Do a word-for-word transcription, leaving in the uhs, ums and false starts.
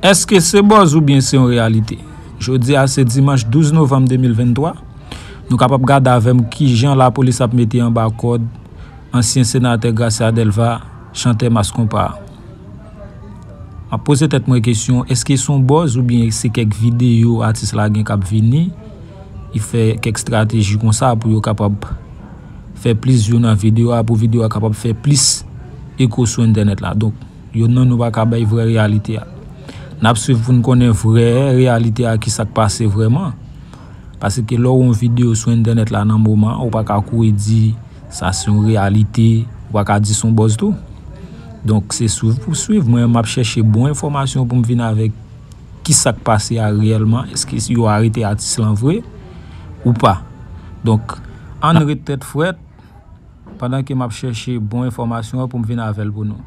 Èske se buzz oubyen se yon reyalite? Jodi a se dimanch douz novanm de mil venntwa. Nou kapab gade avè m kijan lapolis ap mete anba kòd ansyen senatè Gracia Delva, chantè Mass Konpa a. M ap poze tèt mwen kesyon, èske se yon buzz oubyen se kèk videyo atis la gen k ap vini? Li fè kèk estrateji konsa pou yo kapab fè plis view nan videyo a, pou videyo a kapab fè plis eko sou entènèt la. Donk, yonn nan nou pa ka bay vrè reyalite a. N ap swiv pou n konnen vrè reyalite a, ki sa k pase vrèman. Paske lè w wè yon videyo sou entènèt la nan moman an, ou pa ka kouri di sa se yon reyalite, ou pa ka di se yon buzz tou. Donk, se swiv pou swiv. Mwen, m ap chèche bon enfòmasyon pou m vin avèk ki sa k pase a reyèlman. Èske yo arete atis lan vre ou pa? Donk, ann ret tèt frèt pandan ke m ap chèche bon enfòmasyon an pou m vin avè l pou nou.